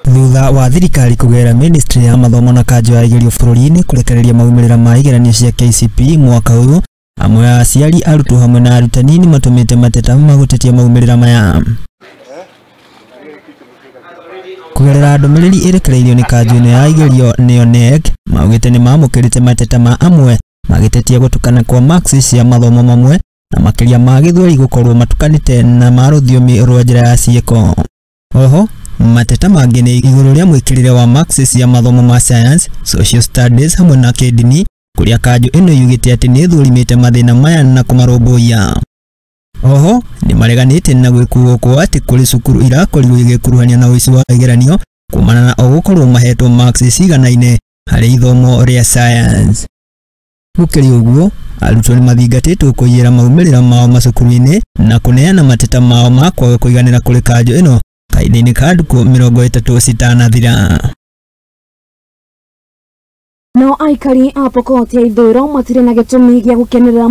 Thutha wa thirikari kũgerera ministry ya mathomo na kanjũ ya igerio bũrũri-inĩ kũrekereria maumĩrĩra ma igeranio cia KCPE mwaka ũyũ, amwe a aciari, arutwo hamwe na arutani nĩ matũmĩte mateta ma gũtetia maumĩrĩra maya. Kũgerera ndũmĩrĩri ĩrekereirio nĩ kanjũ ĩno ya igerio nĩyo KNEC, maugĩte nĩ mamũkĩrĩte mateta ma amwe magĩtetia gũtukana kwa marks cia mathomo mamwe na makĩria ma gĩthweri gũkorwo matukanĩte na ma rũthiomi rwa njĩra ya ciĩko. Oho, mateta mangĩ nĩ igũrũ rĩa mwĩkĩrĩre wa marks cia mathomo ma science, social studies hamwe na kĩndini, kũrĩa kanjũ ĩno yugĩte atĩ nĩ ĩthũrimĩte mathĩna maya na kũmarũmbũiya. Oho, nĩ mareganĩte na gwĩkuo kwa atĩ kũrĩ cukuru irakorirwo igĩkuruhania na ũici wa igeranio kumana na o gũkorwo mahetwo marks ciganaine harĩ ithomo rĩa science. Gũkĩrĩ ũguo, arutwo nĩ mathingatĩtwo kũiyĩra maumĩrĩra mao macukuru-inĩ na kũneana mateta mao ma kwaga kũiganĩra kũrĩ kanjũ ĩno kahinda-inĩ ka ndukũ 30 citanathira. Nao aikari a Pokot ya ithũĩro matirĩ na gĩtũmi gĩa gũkenerera.